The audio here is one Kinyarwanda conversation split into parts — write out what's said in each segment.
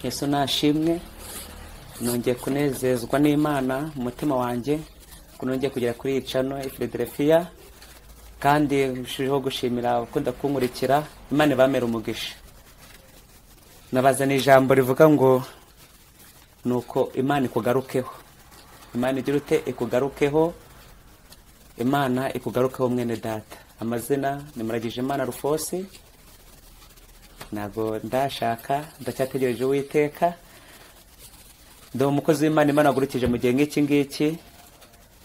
Yesu nashimwe. Nongeye kunezezwa n'Imana mu mutima wanjye ko nongeye kugera kuri iyi channel Philadelphia, kandi ndushijeho gushimira abakunda kunkurikira. Imana ibamere umugisha. Nabazana ijambo rivuga ngo nuko Imana ikugarukeho. Imana igira ute? Ikugarukeho. Imana ikugarukeho mwene data. Amazina ni Muragijimana Rufosi. Ntabwo ndashaka, ndacyategereje Uwiteka. Ndi umukozi w'Imana, Imana agurukije mu gihe nk'iki ngiki.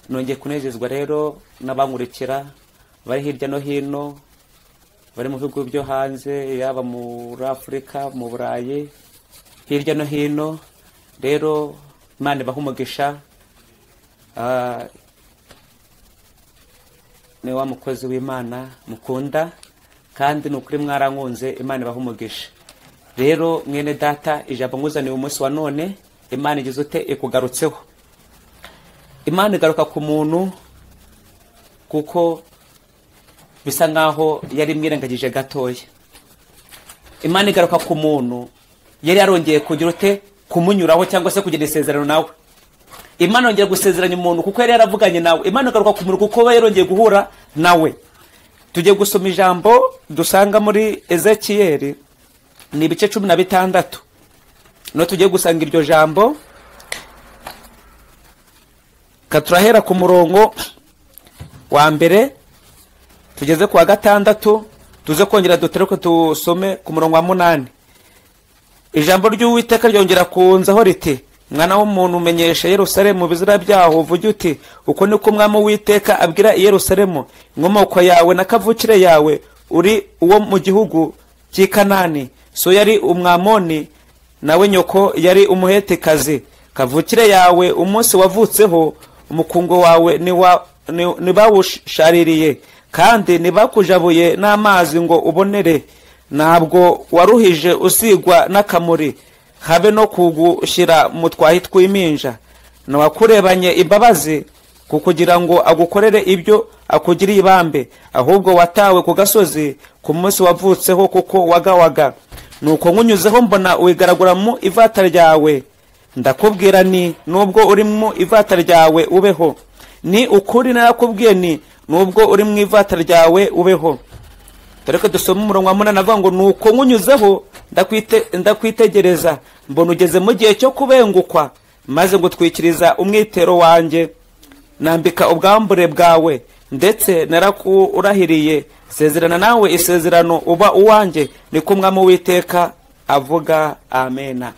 Nongeye kunezezwa rero n'abankurikira bari hirya no hino, bari mu bihugu byo hanze, yaba muri Afurika, mu Burayi, hirya no hino. Rero Imana ibahe umugisha. Ni wa mukozi w'Imana mukunda, kandi ni ukuri mwarankunze. Imana ibahe umugisha. Rero mwene data, ijambo nkuzaniye umunsi wa none, Imana igize ute? Ikugarutseho. Imana igaruka ku muntu kuko bisa nkaho yari imwirengagije gatoya. Imana igaruka ku muntu yari yarongeye kugira ute? Kumunyuraho cyangwa se kugira isezerano nawe. Imana yongera gusezeranya umuntu kuko yari yaravuganye nawe. Imana igaruka ku muntu kuko yarongeye guhura nawe. Tugiye gusoma ijambo dusanga muri Ezekiyeli, ni ibice 16. No tugiye gusanga iryo jambo. Katurahera ku murongo wa mbere tugeze ku wa 6, tuze kongera duteruke tusome ku murongo wa 8. Ijambo ry'Uwiteka ryongera kunzaho riti: mwana w'umuntu, umenyesha Yerusalemu bizira byaho, uvuge uti: uko niko umwami Uwiteka abwira Yerusalemu, inkomoko yawe na kavukire yawe uri uwo mu gihugu cy'i Kanani. So yari Umwamoni, nawe nyoko yari Umuhetikazi. Kavukire yawe umunsi wavutseho, umukungo wawe ntibawushaririye, kandi ntibakujabuye n'amazi ngo ubonere. Ntabwo waruhije usigwa n'akamuri, habe no kugushyira mu twahi tw'iminja. Ntiwakurebanye imbabazi kugira ngo agukorere ibyo akugiriye ibambe, ahubwo watawe ku gasozi ku munsi wavutseho kuko wagawaga. Nuko nkunyuzeho mbona wigaragura mu ivata ryawe, ndakubwira ni nubwo uri mu ivata ryawe ubeho. Ni ukuri narakubwiye ni nubwo uri mu ivata ryawe ubeho. Dore dusoma umurongo wa 8 avuga ngo: nuko nkunyuzeho ndakwitegereza, mbona ugeze mu gihe cyo kubengukwa, maze ngutwikiriza umwitero wanjye, nambika ubwambure bwawe, ndetse narakurahiriye sezerana nawe isezerano uba uwanjye, niko umwami Uwiteka avuga. Amena.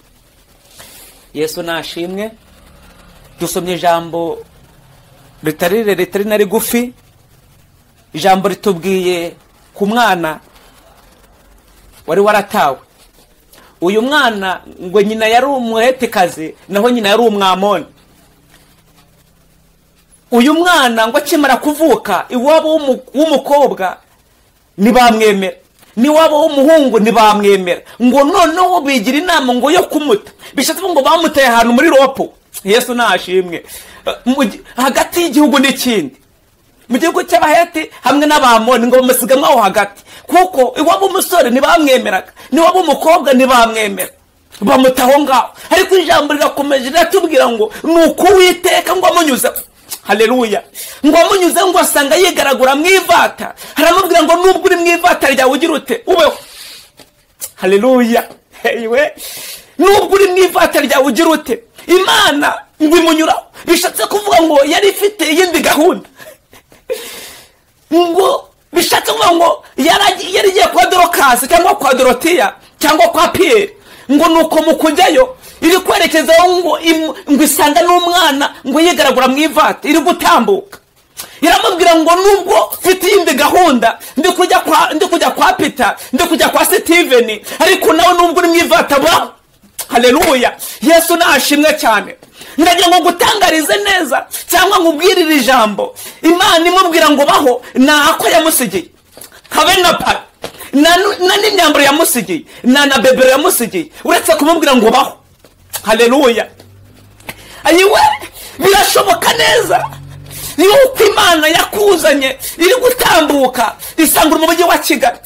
Yesu nashimwe. Dusomye ijambo ritari ritari na rigufi. Ijambo ritubwiye ku mwana wari waratawe. Uyu mwana ngo nyina yari Umuhetikazi, naho nyina yari Umwamoni. Uyu mwana ngo akimara kuvuka, iwabo w'umukobwa ntibamwemera, n'iwabo w'umuhungu ntibamwemera. Ngo noneho bigira inama ngo yo kumuta. Bishatse ngo bamuteye ahantu muri ropo. Yesu nashimwe. Hagati y'igihugu n'ikindi, mu gihugu cy'Abaheti hamwe n'Abamoni, ngo bamusigamo aho hagati, kuko iwabo umusore ntibamwemeraga, n'iwabo umukobwa ntibamwemera, bamuta aho ngaho. Ariko ijambo rirakomeje riratubwira ngo nuko Uwiteka ngo amunyuze, haleluya, ngo amunyuze ngo asanga yigaragura mu ivata, aramubwira ngo nubwo uri mu ivata ryawe ugira ute? Ubeho. Haleluya. Ewe, nubwo uri mu ivata ryawe ugira ute? Imana ngo imunyuraho. Bishatse kuvuga ngo yari ifite iyindi gahunda. Ngo bishatse kuvuga ngo yari igiye kwa Dorokasi cyangwa kwa Dorotiya cyangwa kwa Pierre, ngo nuko mu kujyayo iri kwerekezaho ngo isanga n'umwana ngo yigaragura mu ivata iri gutambuka. Iramubwira ngo nubwo mfite iyindi gahunda, ndi kujya kwa Peter, ndi kujya kwa Steven, ariko nawe nubwo uri mu ivata baho. Haleluya. Yesu nashimwe cyane. Ndagira ngo gutangarize neza cyangwa nkubwirire ijambo. Imana imubwira ngo baho, nako yamusigiye, habe na pa na n'imyambaro yamusigiye, na bebero yamusigiye, uretse kumubwira ngo baho. Haleluya. Ayiwe, birashoboka neza yuko Imana yakuzanye iri gutambuka isanga mu mujyi wa Kigali.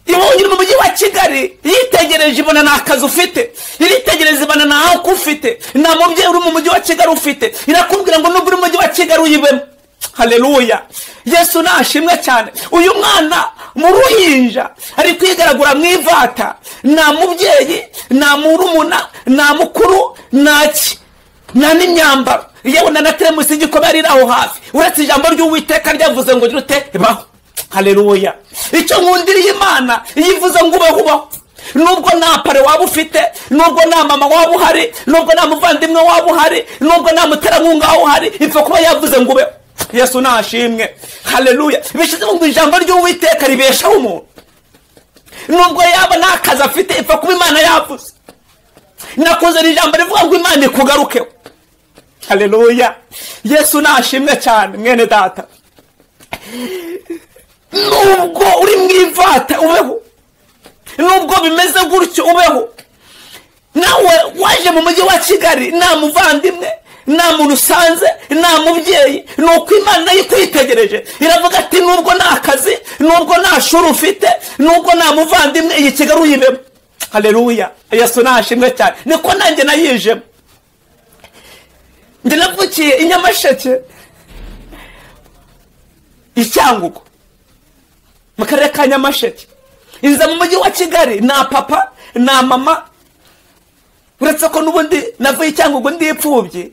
Ibonye mu mujyi wa Kigali, yitegereje ibona nta kazi ufite, iritegereza ibona nta aho ufite, nta mubyeyi uri mu mujyi wa Kigali ufite, irakubwira ngo nubwo uri mu mujyi wa Kigali uyibemo. Haleluya, Yesu nashimwe cyane. Uyu mwana mu ruhinja ari kwigaragura mu ivata, nta mubyeyi, nta murumuna, nta mukuru, ntaki, nta n'imyambaro, yewe na teremusi igikombe yari aho hafi, uretse ijambo ry'Uwiteka ryavuze ngo ute baho. Haleluya. Icyo nkundiriye Imana yivuze ngo ubeho ubaho, nubwo nta pare waba ufite, nubwo nta mama waba uhari, nubwo nta muvandimwe waba uhari, nubwo nta muterankunga waba uhari, ipfa kuba yavuze ngo ubeho. Yesu nashimwe. Haleluya. Bishize ngo ijambo ry'Uwiteka ribeshaho umuntu, nubwo yaba nta kazi afite, ipfa kuba Imana yavuze. Nakoze ijambo rivuga ngo Imana ikugarukeho. Haleluya. Yesu nashimwe cyane mwene data. Nubwo uri mu ivata ubeho, nubwo bimeze gutyo ubeho. Nawe waje mu mujyi wa Kigali nta muvandimwe, nta muntu usanze, nta mubyeyi, nuko Imana yikwitegereje iravuga ati nubwo nta kazi, nubwo nta shuri ufite, nubwo nta muvandimwe, iyi Kigali uyibemo. Haleluya. Yesu nashimwe cyane. Niko nanjye nayijemo. Njye navukiye i Nyamasheke, i Cyangugu, mu karere ka Nyamasheke. Inza mu mujyi wa Kigali nta papa nta mama, uretse ko n'ubundi navuye i Cyangugu ndi imfubyi,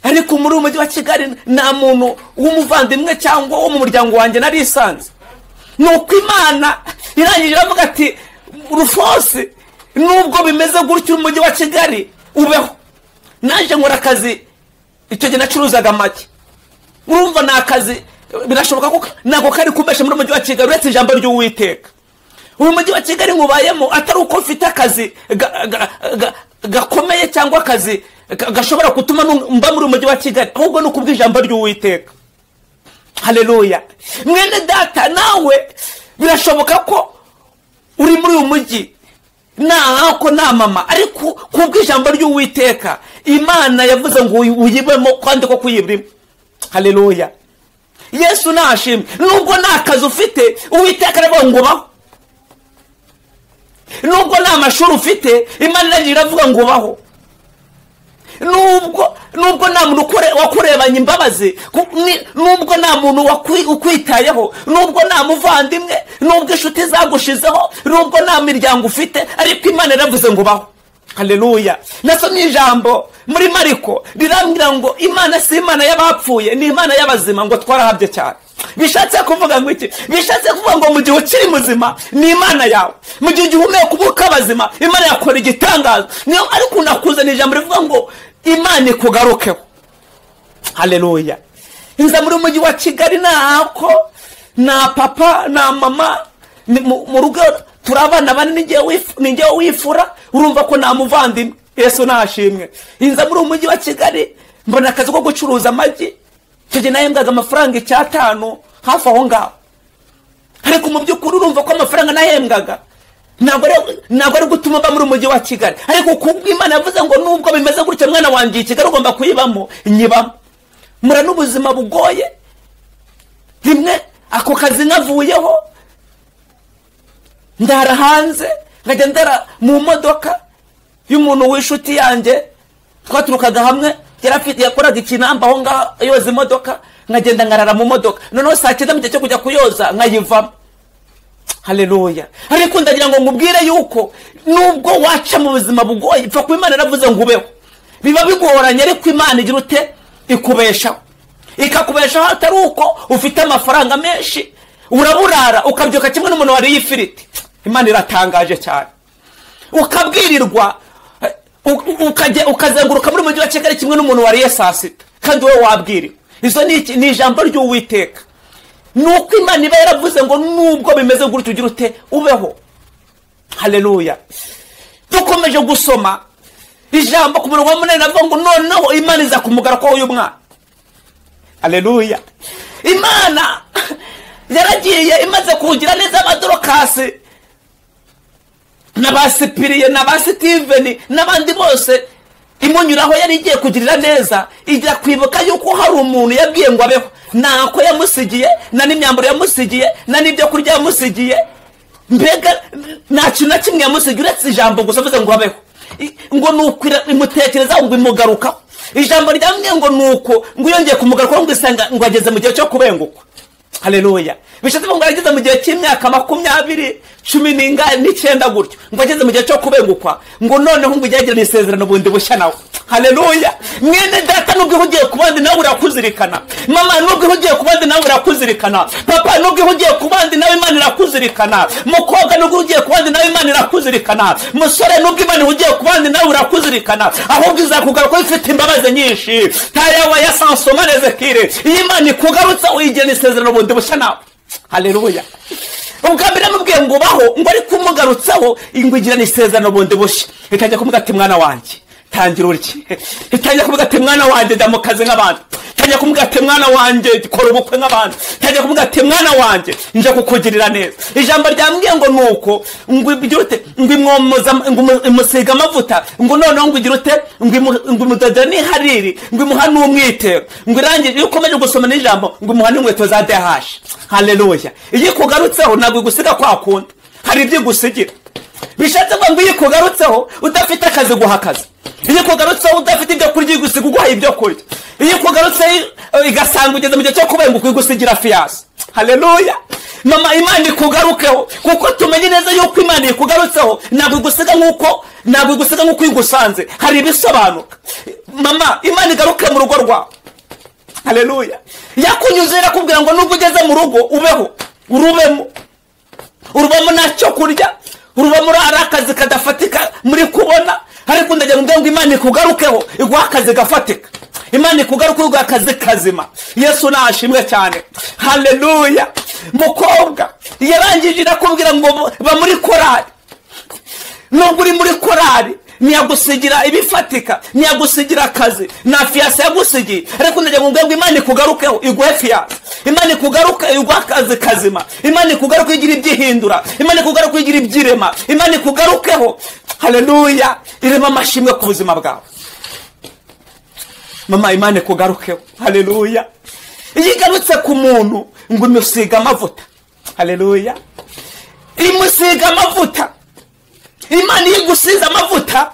ariko muri uyu mujyi wa Kigali nta muntu w'umuvandimwe cyangwa wo mu muryango wanjye narisanze. Nuko Imana irangije iravuga ati Rufosi, nubwo bimeze gutyo umujyi wa Kigali ubeho. Naje nkora akazi, icyo gihe nacuruzaga amagi. Urumva ni akazi, birashoboka ko ntabwo kari kumbesha muri umujyi wa Kigali uretse ijambo ry'Uwiteka. Uyu mujyi wa Kigali nkubayemo atari uko mfite akazi gakomeye cyangwa akazi gashobora gutuma mba muri umujyi wa Kigali, ahubwo ni ukubw'ijambo ry'Uwiteka. Haleluya. Mwene data, nawe birashoboka ko uri muri uyu mujyi nta nta mama, ariko kubw'ijambo ry'Uwiteka Imana yavuze ngo uyibemo kandi ko kuyibirimo. Haleluya. Yesu nashimwe. Nubwo nta kazi ufite, Uwiteka aravuga ngo baho. Nubwo nta mashuri ufite, Imana iravuga ngo baho. Nubwo nta muntu wakurebanye imbabazi, nubwo nta muntu ukwitayeho, nubwo nta muvandimwe, nubwo inshuti zagushizeho, nubwo nta miryango ufite, ariko Imana iravuze ngo baho. Haleluya. Nasomye ijambo muri Mariko rirambwira ngo Imana si Imana y'abapfuye, ni Imana y'abazima, ngo twarahabye cyane. Bishatse kuvuga ngo iki? Bishatse kuvuga ngo mu gihe ukiri muzima ni Imana yawe, mu gihe ugihumeka umwuka w'abazima Imana yakora igitangaza. Niyo ariko nakuzana ijambo rivuga ngo Imana ikugarukeho. Haleluya. Inza muri mujyi wa Kigali nako na papa na mama mu rugo turabana bane, ninjye wifura, urumva ko nta muvandimwe. Yesu nashimwe. Inza muri umujyi wa Kigali mbona akazi ko gucuruza amagi. Icyo gihe nahembwaga amafaranga 5 hafi aho ngaho, ariko mu by'ukuri urumva ko amafaranga nahembwaga ntabwo ari gutuma mba muri umujyi wa Kigali, ariko kubw'Imana yavuze ngo nubwo bimeze gutyo mwana wanjye Kigali ugomba kuyibamo, nyibamo. Mura n'ubuzima bugoye, rimwe ako kazi navuyeho ndara hanze, nkajya ndara mu modoka y'umuntu w'inshuti yanjye, twaturukaga hamwe, yakoraga ikinamba aho ngaho yoza imodoka, nkagenda nkarara mu modoka, noneho saa 9 mu gihe cyo kujya kuyoza nkayivamo. Haleluya. Ariko ndagira ngo nkubwire yuko nubwo waca mu buzima bugoye, ipfa kuba Imana yaravuze ngo ubeho. Biba bigoranye, ariko Imana igira ute? Ikubeshaho. Ikakubeshaho atari uko ufite amafaranga menshi, uraburara ukabyuka kimwe n'umuntu wariye ifiriti. Imana iratangaje cyane. Ukabwirirwa ukazenguruka muri mujyi wa Kigali kimwe n'umuntu wariye saa 6, kandi wowe wabwiriwe. Izo ni ijambo ry'Uwiteka. Nuko Imana iba yaravuze ngo nubwo bimeze gutyo ugira ute ubeho. Haleluya. Dukomeje gusoma ijambo ku murongo wa 8 navuga ngo noneho Imana iza kumugara ko uyu mwana. Haleluya. Imana yaragiye imaze kugira neza abadorokasi n'abasipiriye n'abasitiveni n'abandi bose, imunyuraho yari igiye kugirira neza, ijya kwibuka yuko hari umuntu yabwiye ngo abeho, nako yamusigiye, na n'imyambaro yamusigiye, na n'ibyo kurya yamusigiye. Mbega nta kintu na kimwe yamusigiye uretse ijambo gusa avuze ngo abeho, ngo nuko imutekerezaho ngo imugarukaho. Ijambo ryamwe ngo nuko ngo yongeye kumugarukaho ngo isanga ngo ageze mu gihe cyo kubengukwa. Haleluya. Bishatse ngo ageze mu gihe cy'imyaka 20 19 gutyo, ngo ageze mu gihe cyo kubengukwa, ngo noneho ngo ujye isezerano bundi bushya nawe. Haleluya. Mwene data, nubwo ugiye kubandi nawe urakuzirikana. Mama, nubwo ugiye kubandi nawe urakuzirikana. Papa, nubwo ugiye kubandi nawe Imana irakuzirikana. Mukobwa, nubwo ugiye kubandi nawe Imana irakuzirikana. Musore, nubwo Imana ugiye kubandi nawe urakuzirikana. Ahubwo izakugaruka ifite imbabazi nyinshi. Tayawa ya sansoma nezekire. Imana ikugarutsa uyigena isezerano bundi bushya nawe. Haleluya. Ubwa mbere namubwiye ngo baho, ngo ari kumugarutsaho ingwigira isezerano bundi bushya. Itajya kumubwira ati mwana wanjye tangira urye. Itajya kumubwira ati mwana wanjye jya mu kazi nk'abandi. Itajya kumubwira ati mwana wanjye kora ubukwe nk'abandi. Itajya kumubwira ati mwana wanjye nje kukugirira neza. Ijambo ryambwiye ngo nuko ngo igira ute, ngo imwomoza, ngo imusiga amavuta, ngo noneho ngo igira ute, ngo imudodera n'ihariri, ngo imuha n'umwitero, ngo irangije iyo ukomeje gusoma n'ijambo ngo imuha n'inkweto za DH. Haleluya. Iyo ikugarutseho ntabwo igusiga kwa kundi, hari ibyo igusigira. Bishatse ngo iyo ikugarutseho udafite akazi guha akazi, iyo ikugarutseho udafite ibyo kurya igusiga uguha ibyo kurya, iyo ikugarutseho igasanga ugeze mu gihe cyo kubenguka igusigira fiyasi. Haleluya. Mama, Imana ikugarukeho, kuko tumenye neza yuko Imana ikugarutseho ntabwo igusiga nkuko, ntabwo igusiga nkuko igusanze, hari ibisobanuka. Mama, Imana igaruke mu rugo rwawe. Haleluya. Yakunyuze irakubwira ngo nubwo ugeze mu rugo ubeho, urubemo, urubamo ntacyo kurya, urubamo ari akazi kadafatika muri kubona, ariko ndagira ngo Imana ikugarukeho iguha akazi gafatika. Imana ikugarukeho iguha akazi kazima. Yesu nashimwe cyane. Haleluya. Mukobwa, yarangije irakubwira ngo ba muri korali. Nubwo uri muri korali ntiyagusigira ibifatika, ntiyagusigira akazi, nta fiyasi yagusigiye, ariko ndagira ngo Imana ikugarukeho iguhe fiyasi. Imana ikugaruke iguhe akazi kazima. Imana ikugaruke igira ibyihindura. Imana ikugaruke igira ibyirema. Imana ikugarukeho. Haleluya. Irema amashimwe ku buzima bwawe. Mama, Imana ikugarukeho. Haleluya. Iyo igarutse ku muntu ngo imusiga amavuta. Haleluya. Imusiga amavuta. Imana iyo igusize amavuta,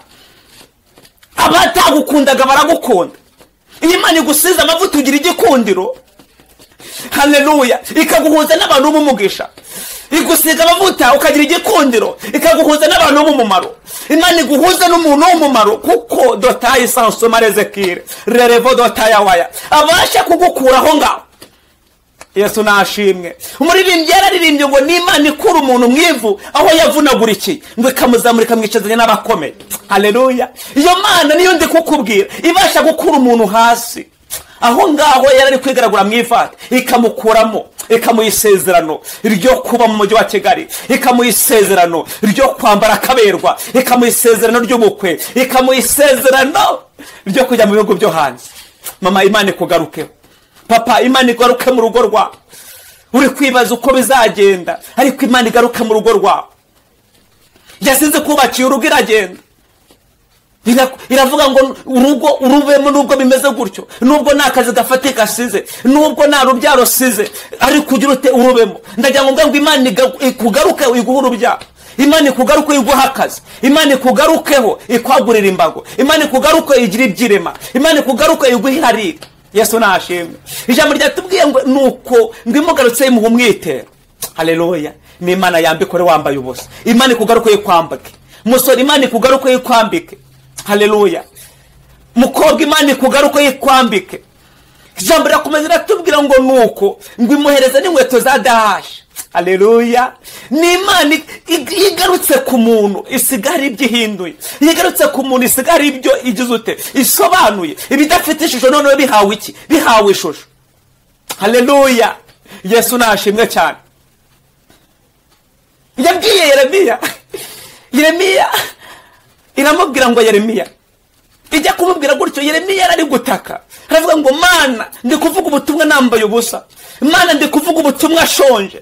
abatagukundaga baragukunda. Iyo Imana igusize amavuta ugira igikundiro. Haleluya. Ikaguhuza n'abantu b'umugisha. Igusiga amavuta ukagira igikundiro, ikaguhuza n'abantu b'umumaro. Imana iguhuza n'umuntu w'umumaro, kuko dotayi sansomarezekire rerevo dotaya waya abasha kugukuraho ngaho. Yesu nashimwe. Umuririmbyi yararirimbye ngo n'Imana ikura umuntu mu ivu aho yavunagurikiye, ngo ikamuzamura ikamwicazanya n'abakomeye. Haleluya. Iyo Mana niyo ndi kukubwira, ibasha gukura umuntu hasi aho ngaho yarari kwigaragura mu ivati, ikamukuramo, ikamuha isezerano ryo kuba mu mujyi wa Kigali, ikamuha isezerano ryo kwambara akaberwa, ikamuha isezerano ry'ubukwe, ikamuha isezerano ryo kujya mu bihugu byo hanze. Mama, Imana ikugarukeho. Papa, Imana igaruke mu rugo rwawe. Uri kwibaza uko bizagenda, ariko Imana igaruke mu rugo rwawe. Yasize kubakiye urugo iragenda. Iravuga ngo urugo urubemo nubwo bimeze gutyo, nubwo nta kazi gafatika asize, nubwo nta rubyaro size, ariko ugira ute urubemo. Ndagira ngo Imana ikugaruke iguhe urubyaro. Imana ikugaruke iguhe akazi. Imana ikugarukeho ikwagurira imbago. Imana ikugaruke igira ibyirema. Imana ikugaruke iguhe iharira. Yesu nashimwe. Ijambo ryatubwiye ngo nuko ngo imugarutse imuha umwitero. Haleluya. Ni Imana yambikore wambaye ubusa. Imana ikugaruke ikwambike. Musore, Imana ikugaruke ikwambike. Haleluya. Mukobwa, Imana ikugaruke ikwambike. Ijambo rirakomeza riratubwira ngo nuko ngo imuhereza n'inkweto za dahashi. Haleluya. Ni Imana igarutse ku muntu isigara ibyo ihinduye. Igarutse ku muntu isigara ibyo igize ute, isobanuye ibidafite ishusho, noneho bihawe iki? Bihawe ishusho. Haleluya. Yesu nashimwe cyane. Yabwiye Yeremiya, Yeremiya iramubwira ngo Yeremiya, ijya kumubwira gutyo, Yeremiya ari gutaka, aravuga ngo Mana ndi kuvuga ubutumwa nambaye ubusa, Mana ndi kuvuga ubutumwa shonje.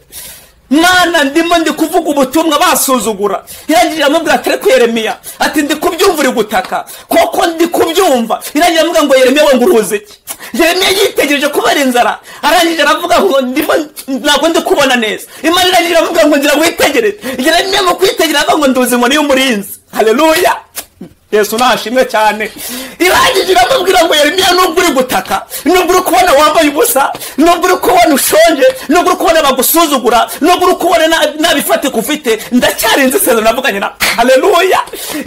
Mana ndimo ndi kuvuga ubutumwa basuzugura. Irangije amubwira ati ariko Yeremiya, ati ndi kubyumva uri gutaka, koko ndi kubyumva. Irangije amubwira ngo Yeremiya we ngo uruzi iki? Yeremiya yitegereje kubera inzara, arangije aravuga ngo ndimo ntabwo ndi kubona neza. Imana irangije aravuga ngo ngira witegereze. Yeremiya mu kwitegereza avuga ngo nduzi inkoni y'umurinzi. Haleluya, Yesu nashimwe cyane. Irangije iramubwira ngo Yeremiya, nubwo uri gutaka, nubwo uri kubona wambaye ubusa, nubwo uri kubona ushonje, nubwo uri kubona bagusuzugura, nubwo uri kubona nta bifatika ufite, ndacyarinze isezerano navuganye na. Haleluya.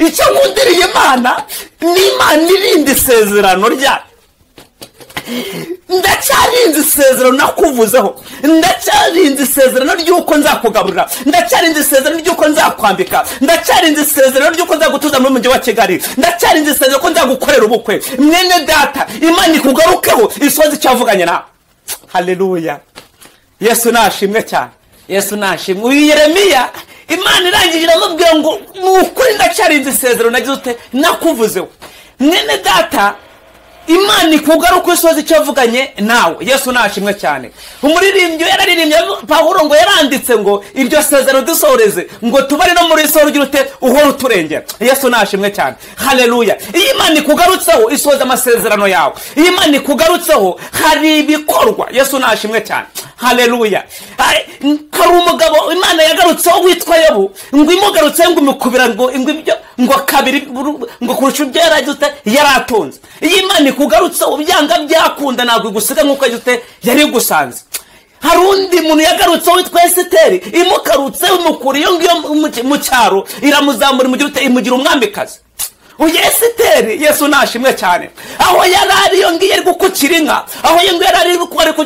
Icyo nkundiriye Imana ni Imana irinda isezerano ryayo. Ndacyarinze isezerano nakuvuzeho, ndacyarinze isezerano ry'uko nzakugaburira, ndacyarinze isezerano ry'uko nzakwambika, ndacyarinze isezerano ry'uko nzagutuza muri mujyi wa Kigali, ndacyarinze isezerano ko nzagukorera ubukwe. Mwene data, Imana ikugarukeho isoza icyo yavuganye nawe. Haleluya, Yesu nashimwe cyane. Yesu nashimwe. Uyu Yeremiya, Imana irangije iramubwira ngo ni ukuri ndacyarinze isezerano nagize ute nakuvuzeho. Mwene data, Imana ikugaruka isoza icyo yavuganye nawe. Yesu nashimwe cyane. Umuririmbyi yararirimbye, Pawulo ngo yaranditse ngo iryo sezerano dusohoreze, ngo tubare no muri soro ugira ute uhora uturengera. Yesu nashimwe cyane. Haleluya. Iyo Imana ikugarutseho isoza amasezerano yawe, iyo Imana ikugarutseho hari ibikorwa. Yesu nashimwe cyane. Haleluya. Hari umugabo Imana yagarutseho witwa Yobu, ngo imugarutseho ngo imukubira ngo ibyo ngo kabiri ngo kurusha ibyo yaragize yaratunze. Iyo Imana ikugarutseho byanga byakunda ntabwo igusiga nk'uko yagize yari igusanze. Hari undi muntu yagarutseho witwa Esiteri, imukarutse imukura iyo ngiyo mu cyaro, iramuzamura imugira ute, imugira umwamikazi. Uyu Esiteri, Yesu nashimwe cyane, aho yari ari iyo ngiyo ari gukukira inka, aho iyo ngiyo yari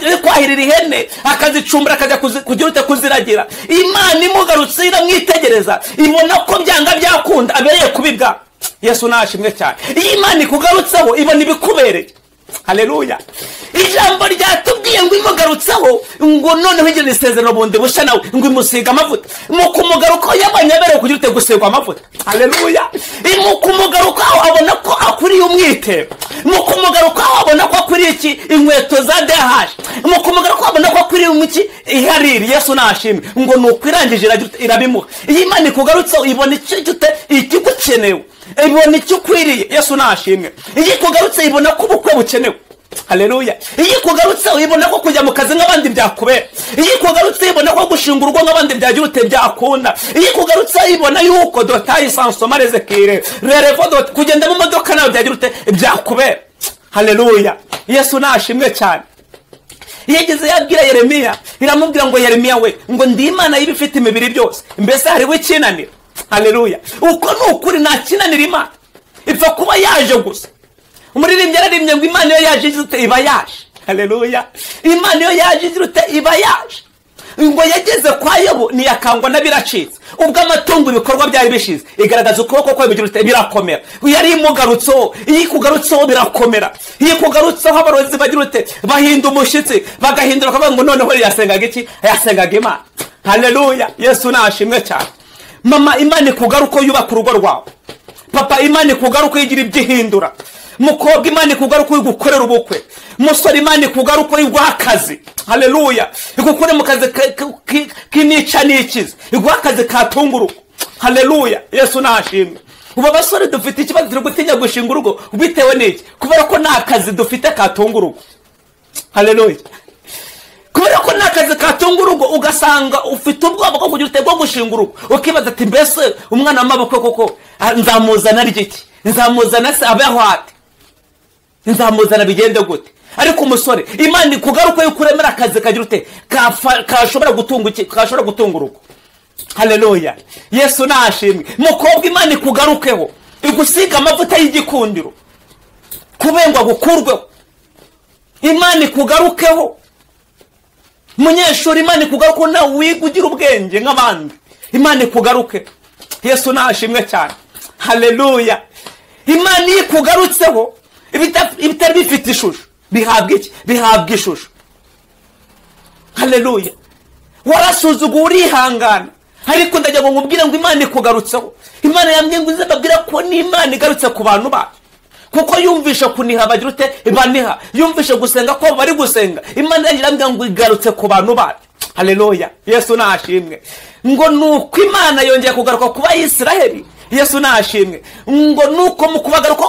ari kwahirira ihene akazicumbura akajya kugira ute kuziragira, Imana imugarutse iramwitegereza ibona ko byanga byakunda abereye kubibwa. Yesu nashimwe cyane. Iyo Imana ikugarutseho ibona ibikubereye. Haleluya. Ijambo ryatubwiye ngo imugarutseho ngo noneho igira isezerano bundi bushya nawe, ngo imusiga amavuta. Mu kumugarukaho yabonye aberewe kugira ute gusigwa amavuta. Haleluya. Mu kumugarukaho abona ko akwiriye umwitero. Mu kumugarukaho abona ko akwiriye iki inkweto za DH. Mu kumugarukaho abona ko akwiriye umuki ihariri. Yesu nashimwe. Ngo ni uko irangije irabimuha. Iyo Imana ikugarutseho ibona icyo ute ikigukenewe, ibona icyo ukwiriye. Yesu nashimwe. Iyo ikugarutse ibona ko ubukwe bukenewe. Haleluya. Iyo ikugarutse ibona ko kujya mu kazi nk'abandi byakubera. Iyo ikugarutse ibona ko gushinga urugo nk'abandi byagira ute byakunda. Iyo ikugarutse ibona yuko dotayi sansomare kire rerevo dot kugenda mu modoka nawe byagira ute byakubera. Haleluya. Yesu nashimwe cyane. Yigeze yabwira Yeremiya, iramubwira ngo Yeremiya we, ngo ndi Imana y'ibifite imibiri byose, mbese hariho ikinanira? Haleluya. Uko ni ukuri, nta kinanira Imana, ipfa kuba yaje gusa. Umuririmbyi yararimbye ngo Imana iyo yaje igira ute iba yaje. Haleluya. Imana iyo yaje igira ute iba yaje. Ngo yageze kwa Yobu ntiyakangwa na biracitse, ubwo amatungo ibikorwa byari bishize, igaragaza ukuboko kwayo bigira ute birakomera. Yari imugarutseho. Iyo ikugarutseho birakomera. Iyo ikugarutseho abarozi bagira ute bahinda umushyitsi, bagahindura bakavuga ngo noneho yasengaga iki? Yasengaga Imana. Haleluya. Yesu nashimwe cyane. Mama, Imana ikugaruka yubaka urugo rwawe. Papa, Imana ikugaruka igira ibyo ihindura. Mukobwa, Imana ikugaruka igukorera ubukwe. Musore, Imana ikugaruka iguha akazi. Haleluya. Igukure mu kazi k'inica n'ikiza, iguha akazi katunga urugo. Haleluya. Yesu nashimwe. Ubu abasore dufite ikibazo, turi gutinya gushinga urugo. Bitewe n'iki? Kubera ko nta kazi dufite katunga urugo. Haleluya. Kubera ko nta kazi katunga urugo, ugasanga ufite ubwoba bwo kugira ute bwo gushinga urugo, ukibaza ati mbese umwana w'amaboko koko nzamuzana arya iki? Nzamuzana se abeho ate? Nzamuzana bigende gute? Ariko umusore, Imana ikugaruka yuko uremera akazi kagira ute kashobora gutunga iki, kashobora gutunga urugo. Haleluya. Yesu nashimwe. Mukobwa, Imana ikugarukeho igusiga amavuta y'igikundiro, kubengwa gukurweho. Imana ikugarukeho. Munyeshuri, Imana ikugaruke nawe wiga ugira ubwenge nk'abandi. Imana ikugaruke. Yesu nashimwe cyane. Haleluya. Imana iyo ikugarutseho ibitari bifite ishusho bihabwa iki? Bihabwa ishusho. Haleluya. Warasuzuguwe urihangana, ariko ndagira ngo nkubwire ngo Imana ikugarutseho. Imana yambwiye ngo ize mbabwire ko n'Imana igarutse ku bantu bayo, kuko yumvishe kuniha bagira ute baniha, yumvishe gusenga ko bari gusenga. Imana irambwira ngo igarutse ku bantu bayo. Haleluya, Yesu nashimwe. Ngo nuko Imana yongeye kugaruka kuba Isiraheli. Yesu nashimwe. Ngo nuko mu kubagaruka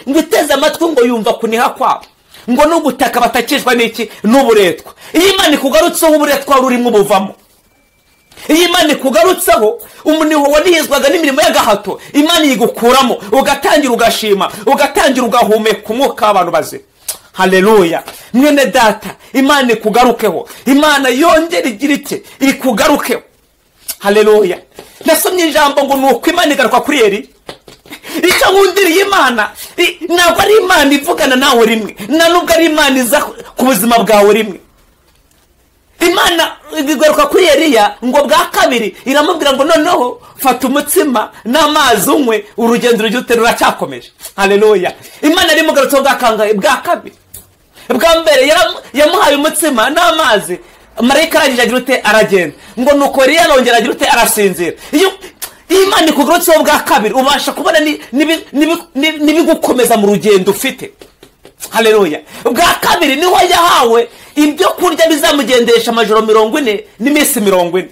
ngo iteze amatwi ngo yumva kuniha kwabo, ngo n'ugutaka batakishwa n'iki? N'uburetwa. Iyo Imana ikugarutseho uburetwa rurimo ubuvamo. Iyo Imana ikugarutseho umuniho wanihizwaga n'imirimo y'agahato, Imana igukuramo, ugatangira ugashima, ugatangira ugahumeka umwuka w'abantu bazima. Haleluya. Mwene data, Imana ikugarukeho. Imana yongera igira ite? Ikugarukeho. Haleluya. Nasomye ijambo ngo nuko Imana igaruka kuri Eli. Icyo nkundiriye Imana, ntabwo ari Imana ivugana nawe rimwe, nta nubwo ari Imana iza ku buzima bwawe rimwe. Imana igaruka kuri Eliya ngo bwa kabiri iramubwira ngo noneho fata umutsima n'amazi unywe, urugendo rujya ruracyakomeje. Haleluya. Imana yarimugarutseho bwa kangahe? Bwa kabiri. Bwa mbere yamuhaye umutsima n'amazi, marayika arangije agira ute? Aragenda. Ngo nuko Eliya arongera agira ute? Arasinzira. Iyo Imana ikugarutseho bwa kabiri ubasha kubona n'ibigukomeza mu rugendo ufite. Haleluya. Bwa kabiri niho yahawe ibyo kurya bizamugendesha amajoro 40 n'iminsi 40.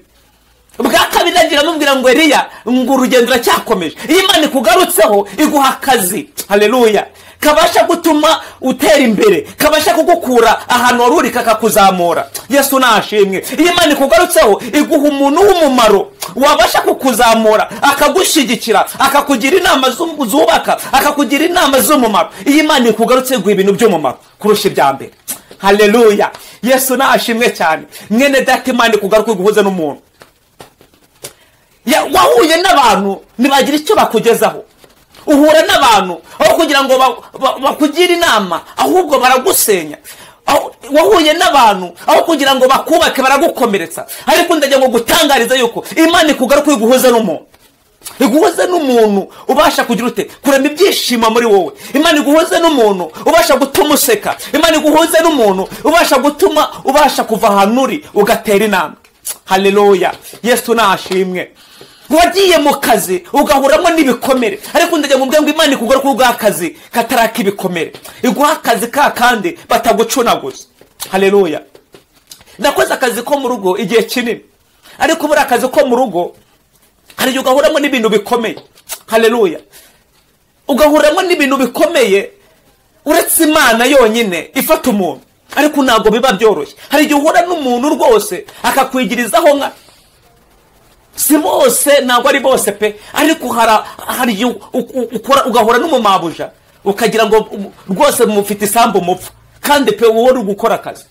Bwa kabiri agira amubwira ngo Eliya ngo urugendo ruracyakomeje. Iyo Imana ikugarutseho iguha akazi. Haleluya. Kabasha gutuma utera imbere, kabasha kugukura ahantu wari uri kakakuzamura. Yesu nashimwe. Iyo Imana ikugarutseho iguha umuntu w'umumaro wabasha kukuzamura, akagushyigikira, akakugira inama zubaka, akakugira inama z'umumaro. Iyo Imana ikugarutseho iguha ibintu by'umumaro kurusha ibya mbere. Haleluya. Yesu nashimwe cyane. Mwene data, Imana ikugaruka iguhuze n'umuntu. Wahuye n'abantu ntibagira icyo bakugezaho. Uhura n'abantu aho kugira ngo bakugire inama ahubwo baragusenya. Wahuye n'abantu aho kugira ngo bakubake baragukomeretsa. Ariko ndagira ngo gutangariza yuko Imana ikugaruka iguhuze n'umuntu. Iguhuze n'umuntu ubasha kugira ute? Kurema ibyishimo muri wowe. Imana iguhuze n'umuntu ubasha gutuma useka. Imana iguhuze n'umuntu ubasha gutuma ubasha kuva ahantu uri ugatera intambwe. Haleluya. Yesu nashimwe. Wagiye mu kazi ugahuramo n'ibikomere, ariko ndagira ngo ngo Imana ikugaruke uguha akazi kataraka ibikomere, iguha akazi ka kandi batagucunaguza. Haleluya. Nakoze akazi ko mu rugo igihe kinini, ariko buri akazi ko mu rugo hari igihe ugahuramo n'ibintu bikomeye. Haleluya. Ugahuramo n'ibintu bikomeye uretse Imana yonyine ifata umuntu, ariko ntabwo biba byoroshye. Hari igihe uhura n'umuntu rwose akakwigirizaho nka si bose, ntabwo ari bose pe, ariko hari igihe ugahura n'umumabuja ukagira ngo rwose mufite isambu mupfa, kandi pe wowe uri gukora akazi.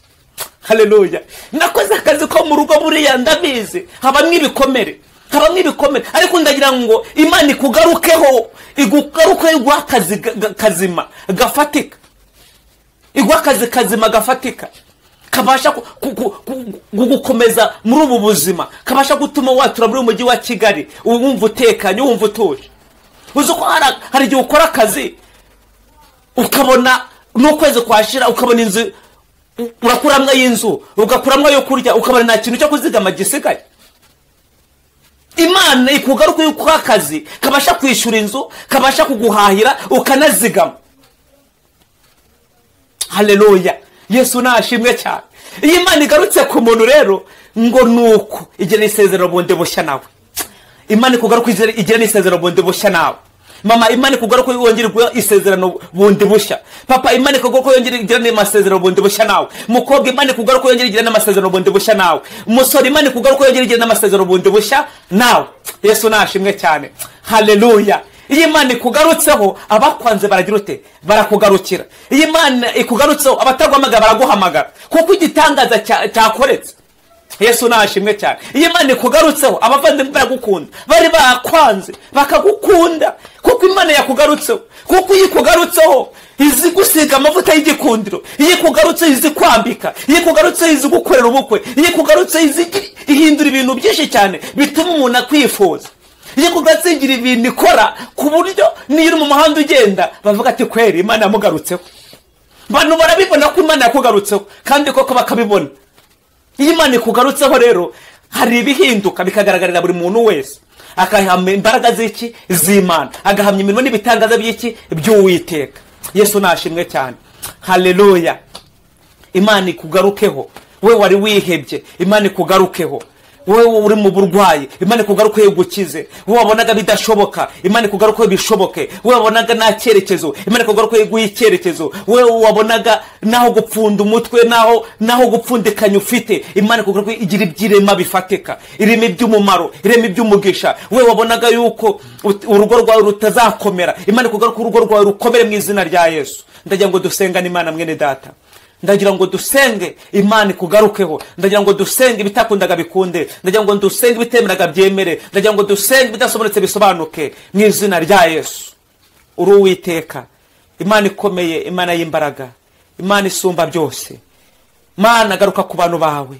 Haleluya. Nakoze akazi ko mu rugo buriya ndabizi, habamo ibikomere, habamo ibikomere, ariko ndagira ngo Imana ikugarukeho, igugarukeho iguha akazi kazima gafatika, iguha akazi kazima gafatika kabasha kugukomeza muri ubu buzima, kabasha gutuma watura muri umujyi wa Kigali wumva utekanye, wumva utuje. Uzi ko hari igihe ukora akazi ukabona n'ukwezi kwashira ukabona inzu urakuramwa y'inzu, ugakuramwa yo kurya, ukabona nta kintu cyo kuzigama gisigaye. Imana ikugaruka yuko akazi kabasha kwishyura inzu, kabasha kuguhahira ukanazigama. Haleluya. Yesu nashimwe cyane. Iyo Imana igarutse ku muntu rero ngo nuko igira isezerano bundi bushya nawe. Imana ikugaruka igira isezerano bundi bushya nawe. Mama, Imana ikugaruka yongera isezerano bundi bushya. Papa, Imana ikugaruka yongera igira n'amasezerano bundi bushya nawe. Mukobwa, Imana ikugaruka yongera igira n'amasezerano bundi bushya nawe. Musore, Imana ikugaruka yongera igira n'amasezerano bundi bushya nawe. Yesu nashimwe cyane. Haleluya. Iyo Imana ikugarutseho abakwanze baragira ute? Barakugarukira. Iyo Imana ikugarutseho abataguhamagara baraguhamagara, kuko igitangaza cyakoretse. Yesu nashimwe cyane. Iyo Imana ikugarutseho abavandimwe baragukunda, bari bakwanze bakagukunda, kuko Imana yakugarutseho. Kuko iyo ikugarutseho izi gusiga amavuta y'igikundiro, iyo ikugarutseho izi kwambika, iyo ikugarutseho izi gukorera ubukwe, iyo ikugarutseho izi ihindura ibintu byinshi cyane bituma umuntu akwifuza. Iyo ikugarutseho igira ibintu ikora ku buryo niyo uri mu muhanda ugenda bavuga ati kweri Imana yamugarutseho. Abantu barabibona ko Imana yakugarutseho, kandi koko bakabibona. Iyo Imana ikugarutseho rero hari ibihinduka bikagaragarira buri muntu wese, akahamya imbaraga z'iki? Z'Imana, agahamya imirimo n'ibitangaza by'iki? By'Uwiteka. Yesu nashimwe cyane. Haleluya. Imana ikugarukeho We wari wihebye, Imana ikugarukeho. Wowe uri mu burwayi, Imana ikugarukeho igukize. Wowe wabonaga bidashoboka, Imana ikugarukeho bishoboke. Wowe wabonaga nta cyerekezo, Imana ikugarukeho iguhe icyerekezo. Wowe wabonaga naho gupfunda umutwe, naho gupfundikanya ufite, Imana ikugarukeho igira ibyirema bifatika, irema iby'umumaro, irema iby'umugisha. Wowe wabonaga yuko urugo rwawe rutazakomera, Imana ikugarukeho urugo rwawe rukomere mu izina rya Yesu. Ndagira ngo dusengane Imana mwene data. Ndagira ngo dusenge Imana ikugarukeho. Ndagira ngo dusenge ibitakundaga bikunde. Ndagira ngo dusenge ibitemeraga byemere. Ndagira ngo dusenge ibidasobanutse bisobanuke mu izina rya Yesu. Uri Uwiteka, Imana ikomeye, Imana y'imbaraga, Imana isumba byose. Mana, garuka ku bantu bawe.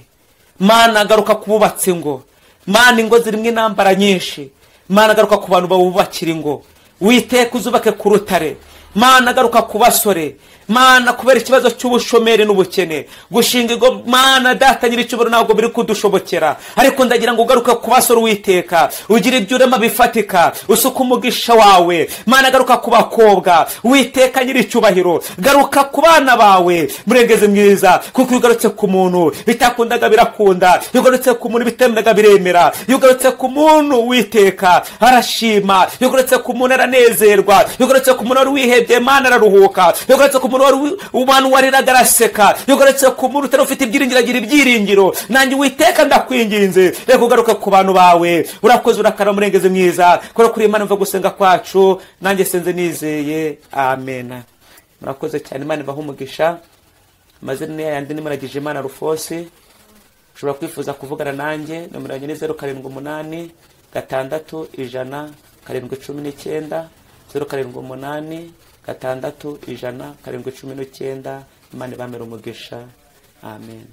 Mana, garuka ku bubatsi ngo. Mana, ingo zirimo intambara nyinshi. Mana, garuka ku bantu bawubakira ingo. Witeka uzubake ku rutare. Mana, garuka ku basore. Mana, kubera ikibazo cy'ubushomeri n'ubukene, gushinga ingo, Mana data nyir'icyubahiro, ntabwo biri kudushobokera, ariko ndagira ngo ugaruke ku basore Uwiteka, ugira ibyo urema bifatika, usuka umugisha wawe. Mana, garuka ku bakobwa Uwiteka nyir'icyubahiro, garuka ku bana bawe murengezi mwiza, kuko iyo ugarutse ku muntu bitakundaga birakunda, iyo ugarutse ku muntu bitemeraga biremera, iyo ugarutse ku muntu Uwiteka arashima, iyo ugarutse ku muntu aranezerwa, iyo ugarutse ku muntu wari wihebye, Mana araruhuka, iyo ugarutse ku muntu wari wariraga araseka, iyo ugarutse ku muntu utari ufite ibyiringiro agira ibyiringiro. Nanjye Uwiteka ndakwinginze, reka ugaruke ku bantu bawe. Urakoze, urakara murengezi mwiza, kubera kuri Imana mva gusenga kwacu, nanjye senze nizeye, amen. Murakoze cyane, Imana ibahe umugisha. Amazina yandi ni Muragijimana Rufosi. Ushobora kwifuza kuvugana nanjye, nomero yanjye ni 078 6 100 7 19, 078 6 100 7 19. Imana ibamere umugisha, amen.